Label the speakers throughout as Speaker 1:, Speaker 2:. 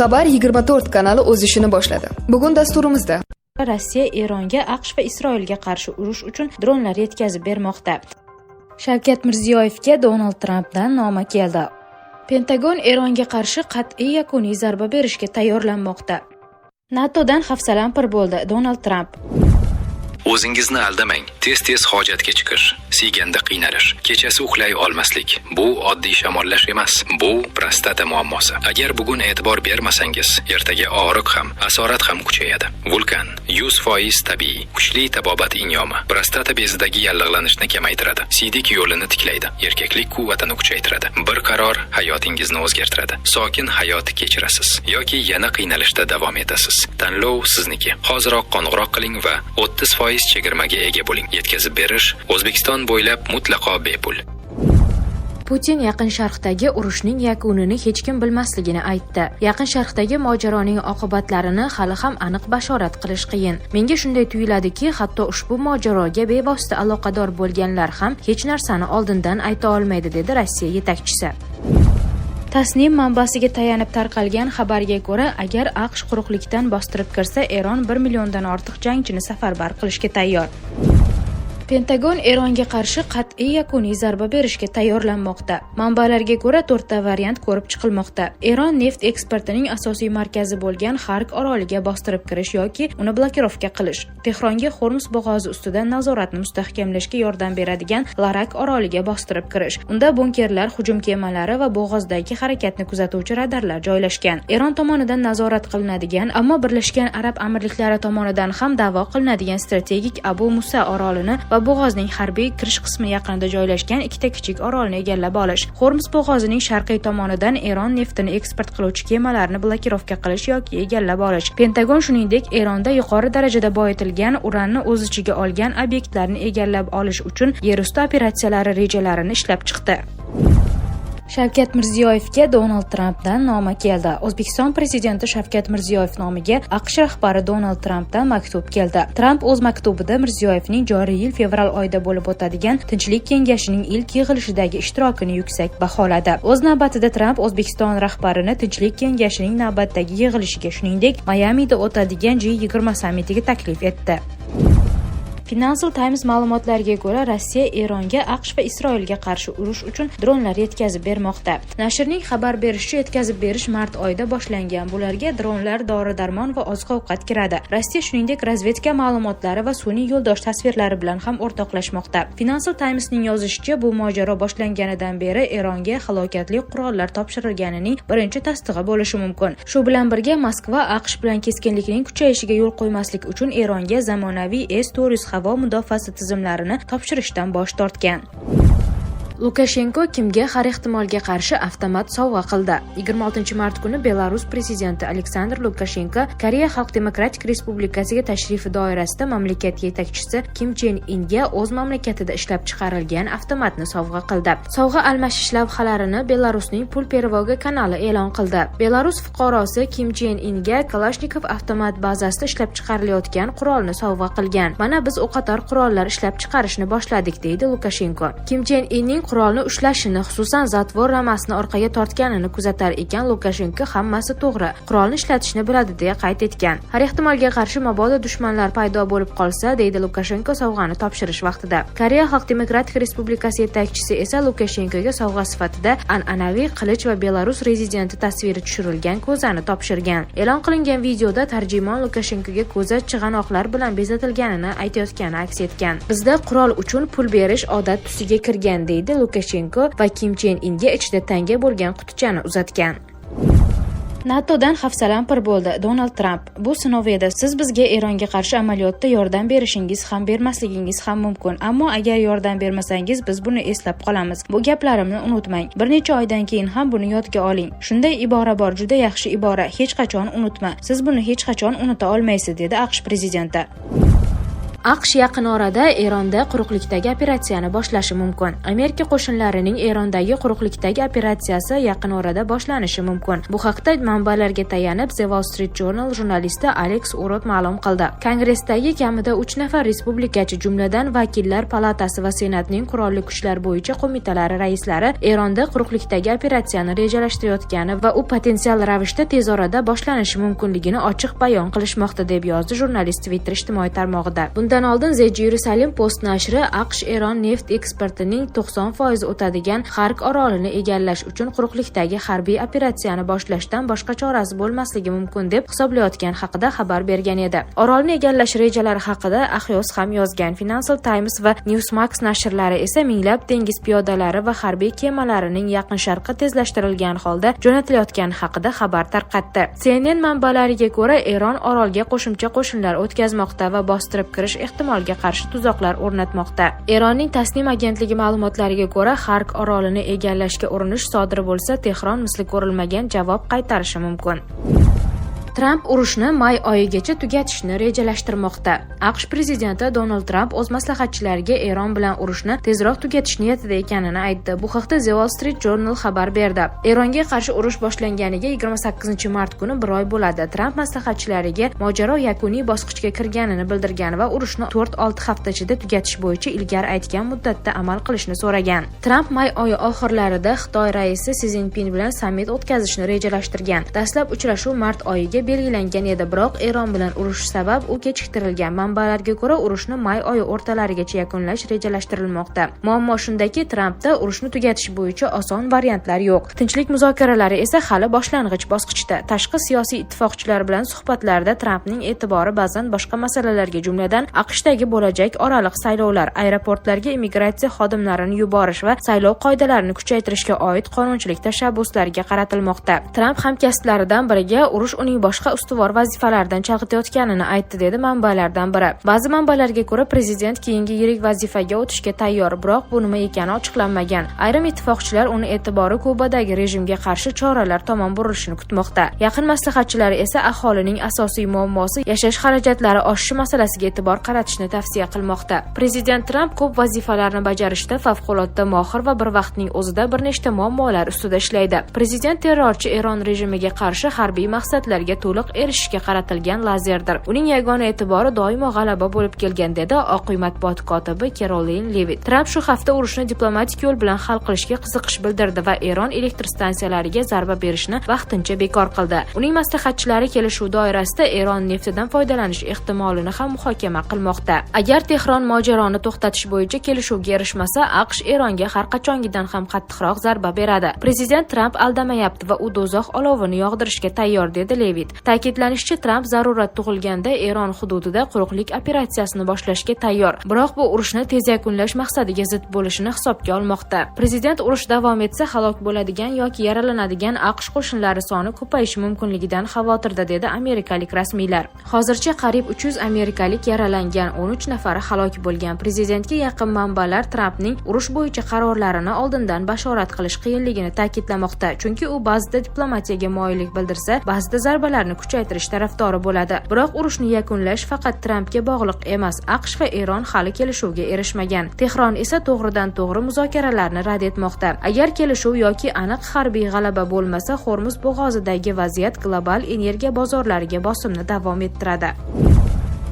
Speaker 1: Xabar 24 kanali o'z ishini boshladi. Bugun dasturimizda:
Speaker 2: Rossiya Eronga AQSh va Isroilga qarshi urush uchun dronlar yetkazib bermoqda. Shavkat Mirziyoyevga Donald Trampdan noma keldi. Pentagon Eronga qarshi qat'iy yakuniy zarba berishga tayyorlanmoqda. NATOdan hafsalam pir bo'ldi Donald Tramp.
Speaker 3: O'zingizni aldamang. Tez-tez hojatga chiqish, siyganda qiynalish, kechasi uxlay olmaslik — bu oddiy shamollash emas, bu prostata muammosi. Agar bugun e'tibor bermasangiz, ertaga og'riq ham, asorat ham kuchayadi. Vulkan 100% tabiiy, kuchli tabobat inyomi. Prostata bezidagi yallig'lanishni kamaytiradi, siydik yo'lini tiklaydi, erkaklik quvvatini kuchaytiradi. Bir qaror hayotingizni o'zgartiradi. Sokin hayot kechirasiz yoki yana qiynalishda davom etasiz. Tanlov sizniki. Hoziroq qo'ng'iroq qiling va 30% chegirmaga ega bo'ling. Yetkazib berish O'zbekiston bo'ylab mutlaqo bepul.
Speaker 2: Putin Yaqin Sharqdagi urushning yakunini hech kim bilmasligini aytdi. Yaqin Sharqdagi mojaroning oqibatlarini hali ham aniq bashorat qilish qiyin. Menga shunday tuyuladiki, hatto ushbu mojaroga bevosita aloqador bo'lganlar ham hech narsani oldindan ayta olmaydi, dedi Rossiya yetakchisi. Tasnim manbasiga tayanib tarqalgan xabarga ko'ra, agar AQSh quruqlikdan bostirib kirsa, Eron 1 milliondan ortiq jangchini safarbar qilishga tayyor. Pentagon Eronga qarshi qat'iy yakuniy zarba berishga tayyorlanmoqda. Manbalarga ko'ra, to'rtta variant ko'rib chiqilmoqda. Eron neft eksportining asosiy markazi bo'lgan Xark oroliga bostirib kirish yoki uni blokirovka qilish, Tehronga Hormuz bo'g'ozi ustidan nazoratni mustahkamlashga yordam beradigan Larak oroliga bostirib kirish. Unda bunkerlar, hujum kemalari va bo'g'ozdagi harakatni kuzatuvchi radarlar joylashgan. Eron tomonidan nazorat qilinadigan, ammo Birlashgan Arab Amirliklari tomonidan ham da'vo qilinadigan strategik Abu Musa orolini va bo'g'ozning harbiy kirish qismi yaqinida joylashgan ikkita kichik orolni egallab olish, Hormuz bo'g'ozining sharqiy tomonidan Eron neftini eksport qiluvchi kemalarni blokirovka qilish yoki egallab olish. Pentagon, shuningdek, Eronda yuqori darajada boyitilgan uranni o'z ichiga olgan obyektlarni egallab olish uchun yerusti operatsiyalari rejalarini ishlab chiqdi. Shavkat Mirziyoyevga Donald Trampdan noma keldi. O'zbekiston prezidenti Shavkat Mirziyoyev nomiga AQSh rahbari Donald Trampdan maktub keldi. Tramp o'z maktubida Mirziyoyevning joriy yil fevral oyida bo'lib o'tadigan Tinchlik kengashining ilk yig'ilishidagi ishtirokini yuksak baholadi. O'z navbatida Tramp O'zbekiston rahbarini Tinchlik kengashining navbatdagi yig'ilishiga, shuningdek, Mayamida o'tadigan G20 sammitiga taklif etdi. Financial Times ma'lumotlariga ko'ra, Rossiya Eronga AQSh va Isroilga qarshi urush uchun dronlar yetkazib bermoqda. Nashrning xabar berishicha, yetkazib berish mart oyida boshlangan. Bularga dronlar, dori-darmon va oziq-ovqat kiradi. Rossiya, shuningdek, razvedka ma'lumotlari va sun'iy yo'ldosh tasvirlari bilan ham o'rtoqlashmoqda. Financial Timesning yozishicha, bu mojaro boshlanganidan beri Eronga halokatli qurollar topshirilganining birinchi tasdig'i bo'lishi mumkin. Shu bilan birga, Moskva AQSh bilan keskinlikning kuchayishiga yo'l qo'ymaslik uchun Eronga zamonaviy S-400 havo mudofaasi tizimlarini topshirishdan bosh tortgan. Lukashenko Kimga har ehtimolga qarshi avtomat sovg'a qildi. 26 mart kuni Belarus prezidenti Aleksandr Lukashenko Koreya Xalq Demokratik Respublikasiga tashrifi doirasida mamlakat yetakchisi Kim Chen Inga o'z mamlakatida ishlab chiqarilgan avtomatni sovg'a qildi. Sovg'a almashish lavhalarini Belarusning Pul Pervoga kanali e'lon qildi. Belarus fuqarosi Kim Chen Inga Kalashnikov avtomat bazasida ishlab chiqarilayotgan qurolni sovg'a qilgan. "Mana biz o'qotar qurollar ishlab chiqarishni boshladik", deydi Lukashenko. Kim Chen Inning qurolni ushlashini, xususan, zatvor ramasini orqaga tortganini kuzatar ekan Lukashenko "Hammasi to'g'ri, qurolni ishlatishni biladi", deya qayd etgan. "Har ehtimolga qarshi, mabodo dushmanlar paydo bo'lib qolsa", deydi Lukashenko sovg'ani topshirish vaqtida. Koreya Xalq Demokratik Respublikasi yetakchisi esa Lukashenkoga sovg'a sifatida an'anaviy qilich va Belarus prezidenti tasviri tushirilgan ko'zani topshirgan. E'lon qilingan videoda tarjimon Lukashenkoga ko'za chig'anoqlar bilan bezatilganini aytayotgani aks etgan. "Bizda qurol uchun pul berish odat tusiga kirgan", deydi Lukashenko va Kim Chen Inga ichida tanga bo'lgan qutichani uzatgan. NATOdan hafsalam pir bo'ldi Donald Tramp. "Bu sinov edi. Siz bizga Eronga qarshi amaliyotda yordam berishingiz ham, bermasligingiz ham mumkin, ammo agar yordam bermasangiz, biz buni eslab qolamiz. Bu gaplarimni unutmang. Bir necha oydan keyin ham buni yodga oling. Shunday ibora bor, juda yaxshi ibora: hech qachon unutma. Siz buni hech qachon unuta olmaysiz", dedi AQSh prezidenti. AQSh yaqin orada Eronda quruqlikdagi operatsiyani boshlashi mumkin. Amerika qo'shinlarining Erondagi quruqlikdagi operatsiyasi yaqin orada boshlanishi mumkin. Bu haqda manbalarga tayanib The Wall Street Journal jurnalisti Alex Urot ma'lum qildi. Kongressdagi kamida 3 nafar respublikachi, jumladan Vakillar palatasi va Senatning qurolli kuchlar bo'yicha qo'mitalari raislari Eronda quruqlikdagi operatsiyani rejalashtirayotgani va u potensial ravishda tez orada boshlanishi mumkinligini ochiq bayon qilishmoqda, deb yozdi jurnalist Twitter ijtimoiy tarmog'ida. Bundan oldin The Jerusalem Post nashri AQSh Eron neft eksportining 90% o'tadigan Xark orolini egallash uchun quruqlikdagi harbiy operatsiyani boshlashdan boshqa chorasi bo'lmasligi mumkin deb hisoblayotgani haqida xabar bergan edi. Orolni egallash rejalari haqida Axios ham yozgan. Financial Times va Newsmax nashrlari esa minglab dengiz piyodalari va harbiy kemalarining Yaqin Sharqqa tezlashtirilgan holda jo'natilayotgani haqida xabar tarqatdi. CNN manbalariga ko'ra, Eron orolga qo'shimcha qo'shinlar o'tkazmoqda va bostirib kirish ehtimoliga qarshi tuzoqlar o'rnatmoqda. Eronning Tasnim agentligi ma'lumotlariga ko'ra, Xark orolini egallashga urinish sodir bo'lsa, Tehron misli ko'rilmagan javob qaytarishi mumkin. Tramp urushni may oyigacha tugatishni rejalashtirmoqda. AQSh prezidenti Donald Tramp o'z maslahatchilariga Eron bilan urushni tezroq tugatish niyatida ekanini aytdi. Bu haqda The Wall Street Journal xabar berdi. Eronga qarshi urush boshlanganiga 28-mart kuni bir oy bo'ladi. Tramp maslahatchilariga mojaro yakuniy bosqichga kirganini bildirgan va urushni 4-6 hafta ichida tugatish bo'yicha ilgari aytgan muddatda amal qilishni so'ragan. Tramp may oyi oxirlarida Xitoy raisi Si Szinpin bilan sammit o'tkazishni rejalashtirgan. Dastlab uchrashuv mart oyiga belgilangan edi, biroq Eron bilan urush sabab u kechiktirilgan. Manbalarga ko'ra, urushni may oyi o'rtalarigacha yakunlash rejalashtirilmoqda. Muammo shundaki, Trampda urushni tugatish bo'yicha oson variantlar yo'q. Tinchlik muzokaralari esa hali boshlang'ich bosqichda. Tashqi siyosiy ittifoqchilar bilan suhbatlarda Trampning e'tibori ba'zan boshqa masalalarga, jumladan AQShdagi bo'lajak oraliq saylovlar, aeroportlarga immigratsiya xodimlarini yuborish va saylov qoidalarini kuchaytirishga oid qonunchilik tashabbuslariga qaratilmoqda. Tramp hamkasblaridan biriga urush uning boshqa ustuvor vazifalardan chalg'itayotganini aytdi, dedi manbalardan biri. Ba'zi manbalarga ko'ra, prezident keyingi yirik vazifaga o'tishga tayyor, biroq bu nima ekani ochiqlanmagan. Ayrim ittifoqchilar uni e'tibori Kubadagi rejimga qarshi choralar tomon burilishini kutmoqda. Yaqin maslahatchilari esa aholining asosiy muammosi yashash xarajatlari oshishi masalasiga e'tibor qaratishni tavsiya qilmoqda. Prezident Tramp ko'p vazifalarni bajarishda favqulodda mohir va bir vaqtning o'zida bir nechta muammolar ustida ishlaydi. Prezident terrorchi Eron rejimiga qarshi harbiy maqsadlarga to'liq erishishga qaratilgan lazerdir. Uning yagona e'tibori doimo g'alaba bo'lib kelgan, dedi Oq uy matbuot kotibi Kerolin Levitt. Tramp shu hafta urushni diplomatik yo'l bilan hal qilishga qiziqish bildirdi va Eron elektr stansiyalariga zarba berishni vaqtincha bekor qildi. Uning maslahatchilari kelishuv doirasida Eron neftidan foydalanish ehtimolini ham muhokama qilmoqda. Agar Tehron mojaroni to'xtatish bo'yicha kelishuvga erishmasa, AQSh Eronga har qachongidan ham qattiqroq zarba beradi. Prezident Tramp aldamayapti va u do'zax olovini yog'dirishga tayyor, dedi Levitt. Ta'kidlanishicha, Tramp zarurat tug'ilganda Eron hududida quruqlik operatsiyasini boshlashga tayyor, biroq bu urushni tez yakunlash maqsadiga zid bo'lishini hisobga olmoqda. Prezident urush davom etsa halok bo'ladigan yoki yaralanadigan AQSh qo'shinlari soni ko'payishi mumkinligidan xavotirda, dedi amerikalik rasmiylar. Hozircha qariyb 300 amerikalik yaralangan, 13 nafari halok bo'lgan. Prezidentga yaqin manbalar Trampning urush bo'yicha qarorlarini oldindan bashorat qilish qiyinligini ta'kidlamoqda, chunki u ba'zida diplomatiyaga moyillik bildirsa, ba'zida zarbalarni kuchaytirish tarafdori bo'ladi. Biroq urushni yakunlash faqat Trampga bog'liq emas. AQSh va Eron hali kelishuvga erishmagan. Tehron esa to'g'ridan to'g'ri muzokaralarni rad etmoqda. Agar kelishuv yoki aniq harbiy g'alaba bo'lmasa, Hormuz bo'g'ozidagi vaziyat global energiya bozorlariga bosimni davom ettiradi.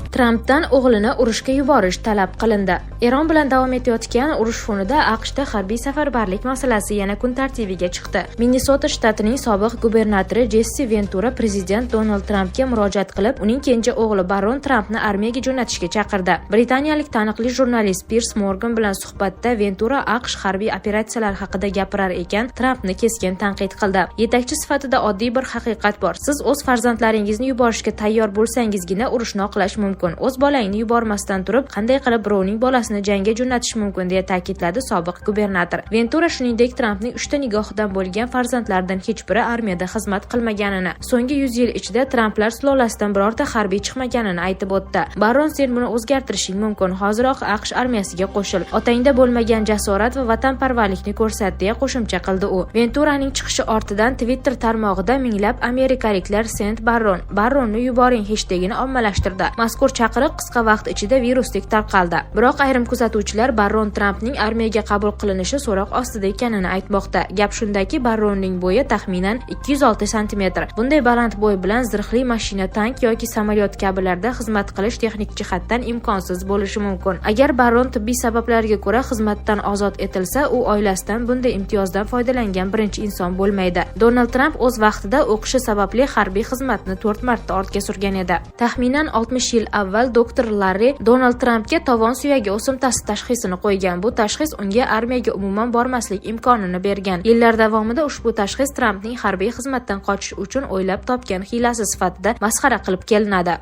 Speaker 2: Trampdan o'g'lini urushga yuborish talab qilindi. Eron bilan davom etayotgan urush fonida AQShda harbiy safarbarlik masalasi yana kun tartibiga chiqdi. Minnesota shtatining sobiq gubernatori Jessi Ventura prezident Donald Trampga murojaat qilib, uning kenja o'g'li Barron Trampni armiyaga jo'natishga chaqirdi. Britaniyalik taniqli jurnalist Piers Morgan bilan suhbatda Ventura AQSh harbiy operatsiyalari haqida gapirar ekan, Trampni keskin tanqid qildi. Yetakchi sifatida oddiy bir haqiqat bor. Siz o'z farzandlaringizni yuborishga tayyor bo'lsangizgina urushni oqlash mumkin. O'z bolangni yubormasdan turib, qanday qilib birovning bolasini jangga jo'natish mumkin, deya ta'kidladi sobiq gubernator. Ventura shuningdek Trampning 3 ta nigohidan bo'lgan farzandlaridan hech biri armiyada xizmat qilmaganini, so'nggi 100 yil ichida Tramplar sulolasidan birorta harbiy chiqmaganini aytib o'tdi. Barron, sen buni o'zgartirishing mumkin. Hoziroq AQSh armiyasiga qo'shil. Otangda bo'lmagan jasorat va vatanparvarlikni ko'rsat, deya qo'shimcha qildi u. Venturaning chiqishi ortidan Twitter tarmog'ida minglab amerikaliklar "Send Barron", "Barronni yuboring" heshtegini ommalashtirdi. Mazkur Mazkur chaqiriq qisqa vaqt ichida virusdek tarqaldi. Biroq ayrim kuzatuvchilar Barron Trampning armiyaga qabul qilinishi so'roq ostida ekanini aytmoqda. Gap shundaki, Barronning bo'yi taxminan 206 santimetr. Bunday baland bo'y bilan zirhli mashina, tank yoki samolyot kabilarda xizmat qilish texnik jihatdan imkonsiz bo'lishi mumkin. Agar Barron tibbiy sabablarga ko'ra xizmatdan ozod etilsa, u oilasidan bunday imtiyozdan foydalangan birinchi inson bo'lmaydi. Donald Tramp o'z vaqtida o'qishi sababli harbiy xizmatni 4 marta ortga surgan edi. Taxminan 60 yil avval doktor Larri Donald Trampga tovon suyagi o'simtasi tashxisini qo'ygan. Bu tashxis unga armiyaga umuman bormaslik imkonini bergan. Yillar davomida ushbu tashxis Trampning harbiy xizmatdan qochish uchun o'ylab topgan hiylasi sifatida masxara qilib kelinadi.